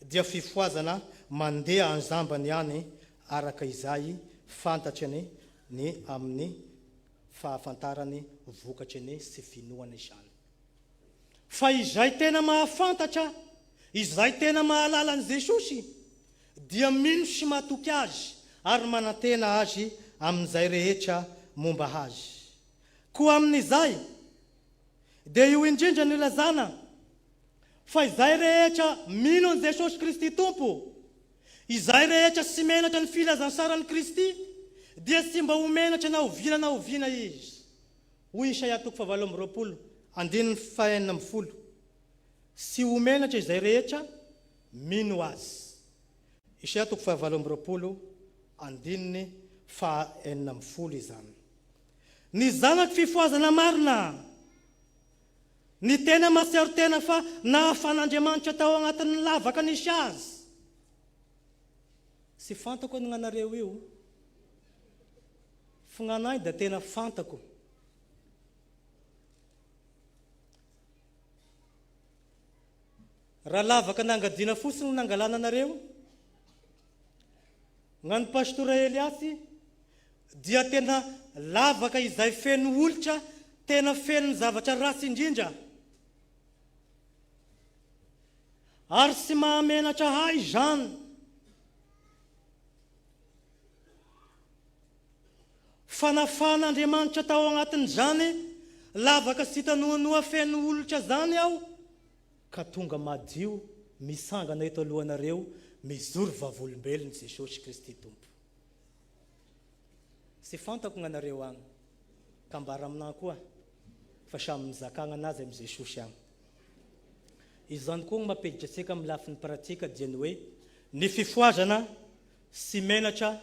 dia fifohazana mandeha anjambany ihany araka izay fantatry ny ny amin'ny fahafantarany vokatry ny tsy finoana izany. Fa izay tena mahafantatra, izay tena mahalala an'i Jesosy dia mino sy matoky Azy ary manantena Azy amin'izay rehetra momba Azy. Koa amin'izay, dia io indrindra no ilazana fa izay rehetra mino an'i Jesosy Kristy Tompo, izay rehetra tsy menatra ny filazantsaran'i Kristy, dia tsy mba ho menatra na oviana na oviana izy. Hoy Isaia toko fahavalo amby roapolo, andininy fahenina ambin'ny folo, Tsy ho menatra izay rehetra mino Azy. Isaia toko fahavalo amby roapolo, andininy faha-16 izany. Ny zanaky fifohazana marina, ny tena mahatsiaro tena fa nahafan'Andriamanitra tao agnatin'ny lavaka nisy azy. Tsy fantako ny gnanareo io, f'gnanay da tena fantako. Raha lavaka nangadiana fotsiny no nangalana anareo, gnan'i Pastora Eliasy dia tena lavaka izay feno olitra, tena feno ny zavatra ratsy indrindra. Ary tsy mahamenatra ahy izany. Fanafahan'Andriamanitra tao agnatin'izany lavaka sy hita noanoa feno olitra zany aho ka tonga madio mitsangana eto alohanareo mijoro vavolombelon'i Jesosy Kristy Tompo. Tsy fantako gnanareo agny ka ambara aminah koa fa samy mizaka gnanazy am Jesosy agny. Izany koa gny mampiditra antsika am lafiny pratika dia ny hoe ny fifohazana sy menatra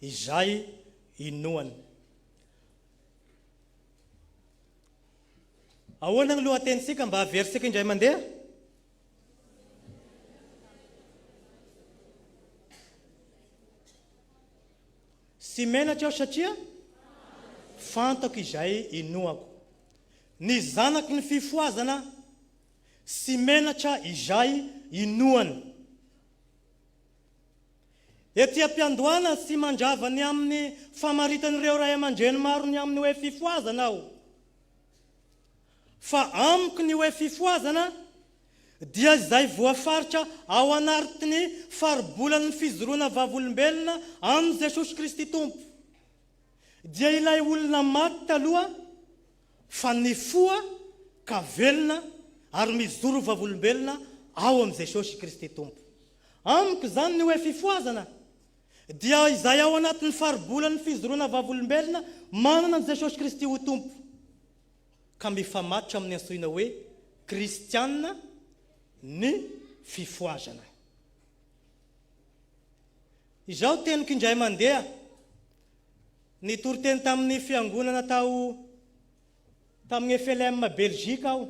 izay inoany. Ahoana ny lohatenintsika mba haverintsika indray mandeha? Tsy menatra aho satria fantako izay inoako. Ny zanaky ny fifohazana tsy menatra izay inoany. Ety am-piandohana sy mandrava ny amin'ny famaritan'ireo ray aman-dreny maro ny amin'ny hoe fifohazana aho. Fa amiko ny hoe fifohazana dia izay voafaritra ao anartin'ny faribolan'ny fijoroana vavolombelona amin'i Jesosy Kristy Tompo. Dia ilay olona maty taloha fa nifoha ka velona ary mijoro vavolombelona ao amin'i Jesosy Kristy Tompo. Amiko izany ny hoe fifohazana dia izay ao anatin'ny faribolan'ny fijoroana vavolombelona manana an'i Jesosy Kristy ho Tompo ka mifamatotra amin'ny antsoina hoe kristiana ny fifohazana. Izao teniko indray mandeha Nitory teny tamin'ny fiangonana tao tamin'ny FLM Belgique aho.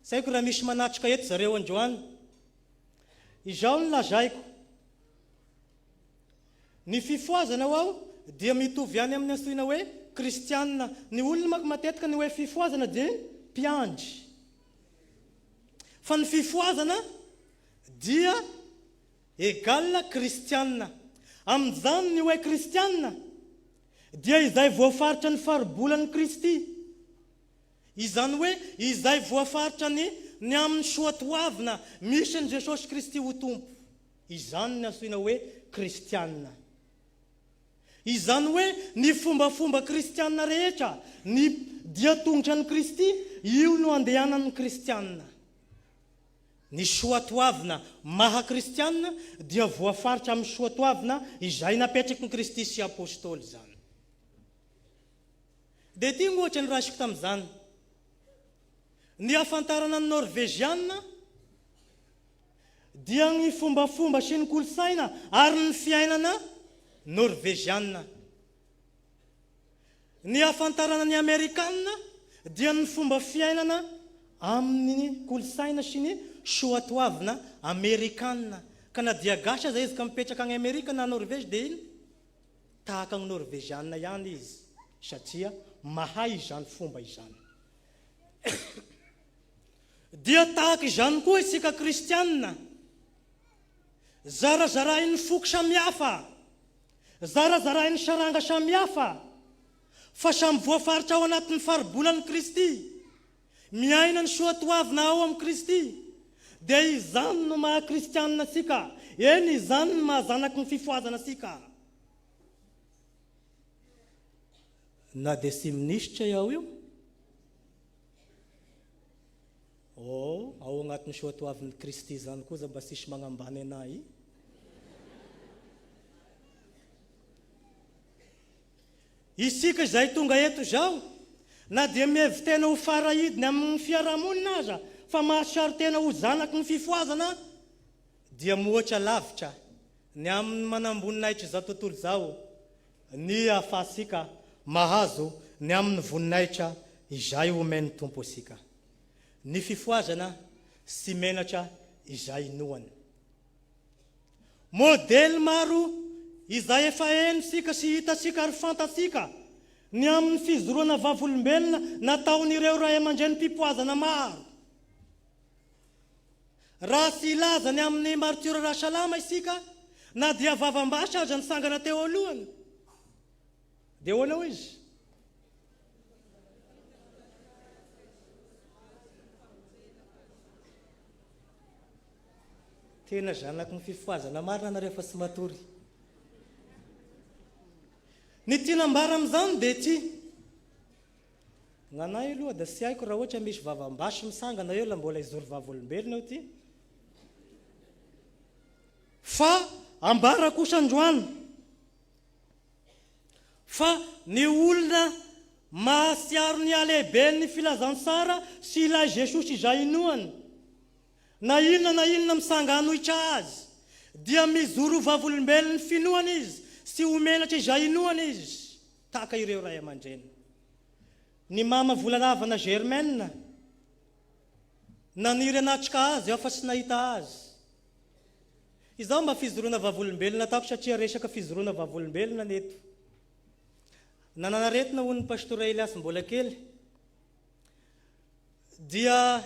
Tsy haiko raha misy manatrika eto zareo androany. Izao no lazaiko, Ny fifohazana ho aho dia mitovy ihany amin'ny antsoina hoe kristiana. Ny olona manko matetika ny hoe fifohazana dia mpiandry. Fa ny fifohazana dia Egal kristiana. Amin'izany ny hoe kristiana dia izay voafaritra ny faribolan'i Kristy. Izany hoe izay voafaritra ny ny amin'ny soatoavina misy an'i Jesosy Kristy ho Tompo. Izany ny antsoina hoe kristiana. Izany hoe ny fombafomba kristiana rehetra, ny dia tongotra an'i Kristy, io no andehanan'ny kristiana. Ny soatoavina maha kristiana dia voafaritra amin'ny soatoavina izay napetraky ny Kristy sy Apostoly izany. Dia ity ny ohatra noraisiko tamin'izany. Ny hafantarana ny Norveziana dia ny fombafomba sy ny kolontsaina ary ny fiainana Norveziana. Ny hafantarana ny Amerikana dia ny fomba fiainana amin'ny kolontsaina sy ny soatoavina amerikana. Ka na dia gasy aza izy ka mipetraka any Amerika na Norvege dia iny tahaka ny Norveziana ihany izy satria mahay izany fomba izany. Dia tahaka izany koa isika kristiana, zarazarain'ny foko samihafa. Zarazarain'ny saranga samihafa, fa samy voafaritra ao anatin'ny faribolan'i Kristy, miaina ny soatoavina ao amin'i Kristy, dia izany no maha kristianina antsika, eny izany no maha zanaky ny fifohazana antsika. Na dia tsy minisitra iaho io, oh, ao agnatin'ny soatoavin'i Kristy izany koa za mba tsisy magnambany anah i. Isika izay tonga eto izao, na dia mihevi-tena ho farahidiny amin'ny fiarahamonina aza fa mahatsiaro tena ho zanaky ny fifohazana, dia mihoatra lavitra ny amin'ny manamboninahitr' izao tontolo izao ny ahafahantsika mahazo ny amin'ny voninahitra izay omen'ny Tompo antsika. Ny fifohazana sy menatra izay inoany. Modely maro izay efa henontsika sy hitantsika ary fantatsika ny amin'ny fijoroana vavolombelona nataon'ireo ray aman-drenim-pipoazana maro. Raha tsy hilaza ny amin'ny martiora Rasalama isika, na dia vavam-basy aza nitsangana teo alohany, dia ahoana hoy izy? Tena zanaky ny fifohazana marina nareo fa tsy matory. Ny tiana ambara amin'izany dia ity. Gnanay aloha da tsy haiko raha ohatra misy vavam-basy misangana eo la mbola hijoro vavolombelona eo ty. Fa ambara kosa androany fa ny olona mahatsiaro ny halehiben'ny filazantsara sy ilay Jesosy izay inoany, Na inona na inona misanga hanohitra azy, dia mijoro ho vavolombelon'ny finoany izy sy ho menatra izay inoany izy, tahaka ireo ray aman-dreny. Ny mama Volalavana Germaine, naniry hanatrika azy aho fa tsy nahita azy. Izao mba fijoroana vavolombelona ataoko satria resaka fijoroana vavolombelona ny eto. Nanana aretina hono ny Pastora Elias mbola kely. Dia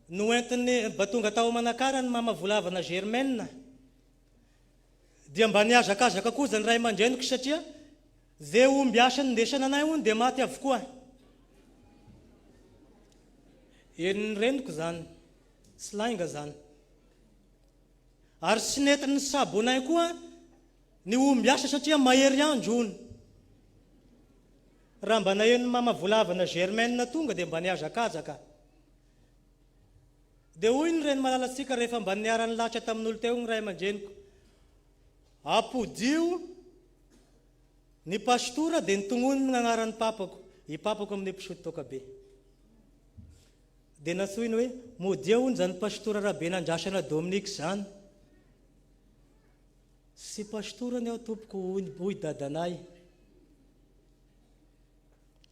noentin'ny mba tonga tao Manakara ny mama Volavana Germaine. Dia mba nihazakazaka koa zany ray aman-dreniko satria ze omby asa nindesana anay hono dia maty avokoa. Henon'ny reniko zany, tsy lainga zany. Ary tsy nety nisabo anay koa ny omby asa satria mahery andro hono. Raha mba naheno mama Volavana Germaine tonga dia mba nihazakazaka. Dia hoy ny reny malalantsika rehefa mba niara-nilahatra tamin'olo teo ny ray aman-dreniko, Apodio ny pastora dia notognoniny ny agnaran'ny papako, i papako amin'io mpisotro toaka be. Dia nantsoiny hoe, Modia hono izany pastora Rabenandrasana Dominique izany. Tsy pastorany aho tompoko hoy dadanay.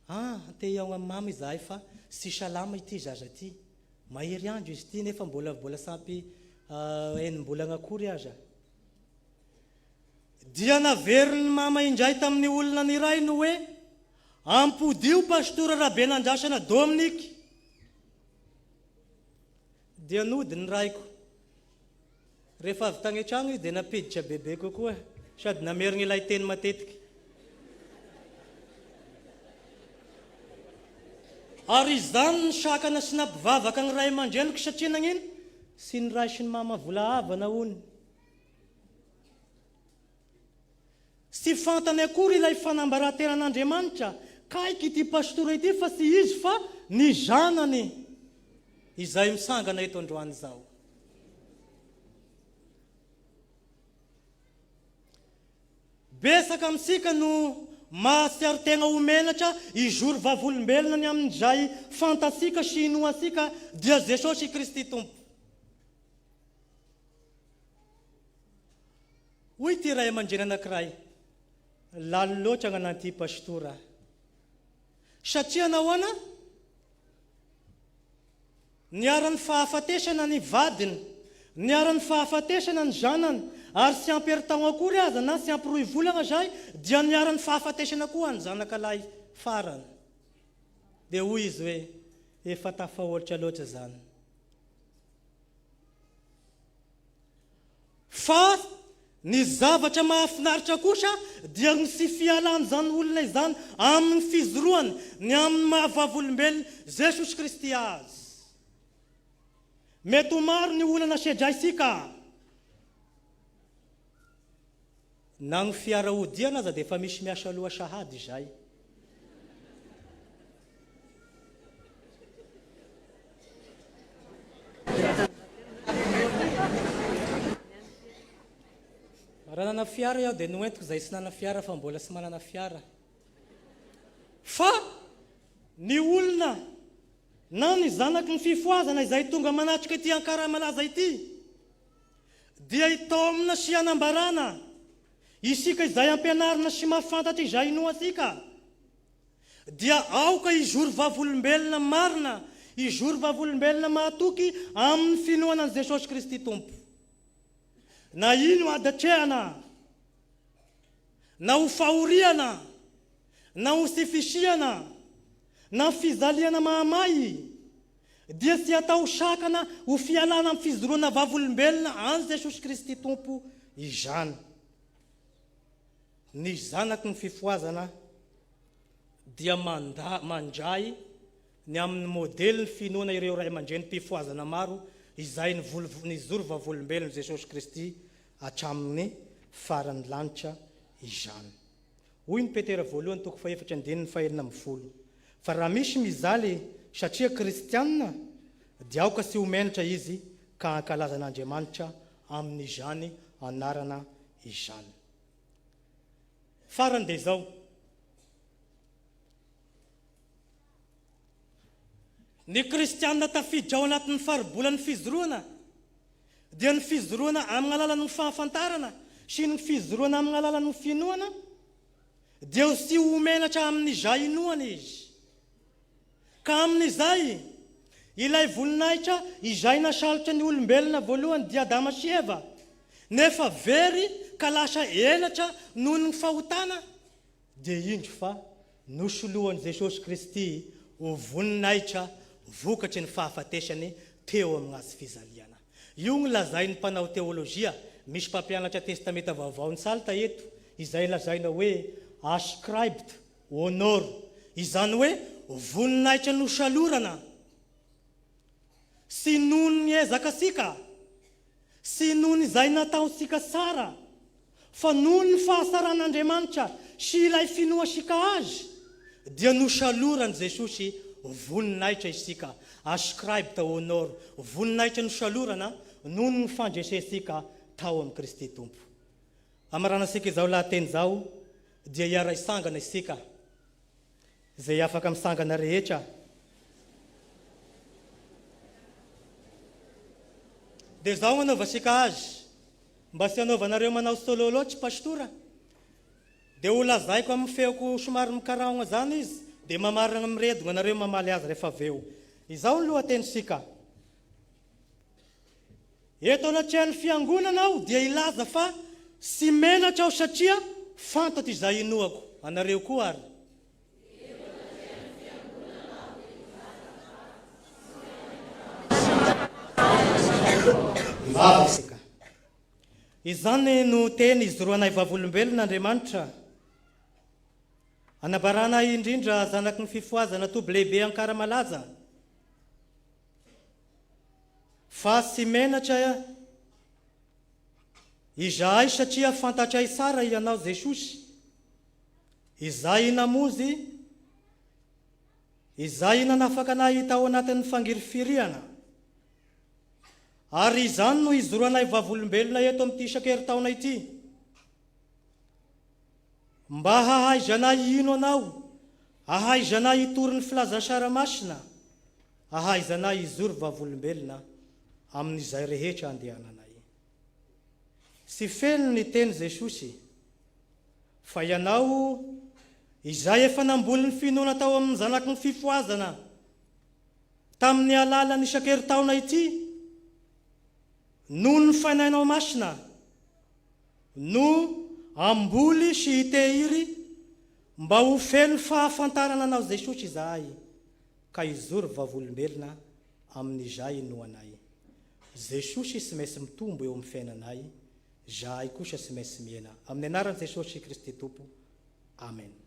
Ah, te hihaogna amin'i mama izahay fa tsy salama ity zaza ity. Mahery andro izy ity nefa mbola mbola tsy ampy enim-bolagna akory aza. Dia naverin'i mama indray tamin'ny olona nirahiny hoe, Ampodio Pastora Rabenandrasana Dominique. Dia nody ny raiko. Rehefa avy tagny an-tragno izy dia nampiditra bebe kokoa sady namerigna ilay teny matetiky. Ary izany no sakana sy nampivavaka ny ray aman-dreniko satria nagnino? Tsy niraisin'i mama vola havana hono. Tsy fantany akory ilay fanambaran-tenan'Andriamanitra. Kaiky ity pastora ity fa tsy izy fa ny zanany izay misangana eto androany izao. Betsaka amintsika no mahatsiaro tegna ho menatra hijoro vavolombelona ny amin'izay fantatsika sy inoantsika dia Jesosy Kristy Tompo. Hoy ity ray aman-dreny anankiray, Lalo loatra gnanan'ity pastora. Satria nahoana? Niharan'ny fahafatesana ny vadiny, niharan'ny fahafatesana ny zanany, ary tsy ampy herintaogno akory aza na tsy ampy roy volagna zay dia niharan'ny fahafatesana koa ny zanaka lahy farany. Dia hoy izy hoe, Efa tafahoatra loatra izany. Fa ny zavatra mahafinaritra kosa dia ny tsy fialan'izany olona izany amin'ny fijoroany ny amin'ny maha vavolombelon'i Jesosy Kristy azy. Mety ho maro ny olana sedraintsika. Na ny fiara hodiana aza dia efa misy miasa loha sahady izay. Raha nanana fiara iaho dia noentiko izay tsy nanana fiara fa mbola tsy manana fiara. Fa ny olona na ny zanaky ny fifohazana izay tonga manatrika ity Ankaramalaza ity dia hitaomina sy hanambarana isika izay ampianarina sy mahafantatra izay inoantsika. Dia aoka hijoro vavolombelona marina, hijoro vavolombelona mahatoky amin'ny finoana an'i Jesosy Kristy Tompo. Na ino ady atrehana, na ho fahoriana, na ho tsy fisiana, na fijaliana mahamay, dia tsy atao sakana ho fialana amin'ny fijoroana vavolombelona an'i Jesosy Kristy Tompo izany. Ny zanaky ny fifohazana dia mandà, mandray ny amin'ny modelin'ny finoana ireo ray aman-drenim-pifohazana maro izay nijoro vavolombelon'i Jesosy Kristy hatramin'ny faran'ny lanitra izany. Hoy ny Petera voalohany toko fahefatra andininy fahenina ambin'ny folo, Fa raha misy mijaly satria kristiana, dia aoka tsy ho menatra izy ka hankalaza an'Andriamanitra amin'izany anarana izany. Farany dia izao. Ny kristiana tafiditra ao anatin'ny faribolan'ny fijoroana dia ny fijoroana amin'ny alalan'ny fahafantarana sy ny fijoroana amin'ny alalan'ny finoana dia tsy ho menatra amin'izay inoany izy. Ka amin'izay, ilay voninahitra izay nasalotra ny olombelona voalohany dia Adama sy Eva, nefa very ka lasa elatra noho ny fahotana, dia indro fa nosoloan'i Jesosy Kristy ho voninahitra vokatry ny fahafatesany teo amin'ny hazo fijaliana. Io no lazain'ny mpanao teolojia, Misy mpampianatra Testamenta Vaovao ny Salta eto, izay lazaina hoe ascribed honor, izany hoe voninahitra nosalorana, sy noho ny ezakasika, sy noho ny izay nataontsika tsara, fa noho ny fahasaran'Andriamanitra sy ilay finoantsika Azy, dia nosaloran'i Jesosy voninahitra isika, ascribed honor, voninahitra nosalorana noho ny fandresentsika tao amin'i Kristy Tompo. Hamaranantsika izao lahateny izao dia hiara-hisangana isika, izay afaka misangana rehetra. Dia izao anaovantsika azy, mba tsy hanaovanareo manao solo loatra Pastora, dia ho lazaiko amin'ny feoko somary mikarahogna izany izy, dia mamarana miredogna anareo mamaly azy rehefa avy eo. Izao ny lohatenintsika. Eto anatrehan'ny fiangonana aho dia hilaza fa tsy menatra aho satria fantatro izay inoako. Anareo koa ary. Hivavaka isika. Izany no teny ijoroanay vavolombelona Andriamanitra. Anabarana indrindra zanaky ny fifohazana toby lehibe Ankaramalaza. Fa tsy menatra izahay satria fantatray tsara Ianao Jesosy, Izay namonjy, Izay nanafaka anay tao anatin'ny fangirifirihana. Ary izany no ijoroanay vavolombelona eto amin'ity isan-kerintaona ity. Mba hahaizanay hino Anao, hahaizanay hitory ny filazantsara masina, hahaizanay hijoro vavolombelona amin'izay rehetra andehananay. Tsy feno ny teny Jesosy, fa Ianao Izay efa namboly ny finoana tao amin'ny zanaky ny fifohazana tamin'ny alalan'ny isan-kerintaona ity, noho ny Fanahinao Masina, no hamboly sy hitehiry mba ho feno fahafantarana Anao Jesosy izahay. Ka hijoro vavolombelona amin'izay inoanay. Jesosy tsy maintsy mitombo eo amin'ny fiainanay, zahay kosa tsy maintsy mihena. Amin'ny anaran'i Jesosy Kristy Tompo. Amen.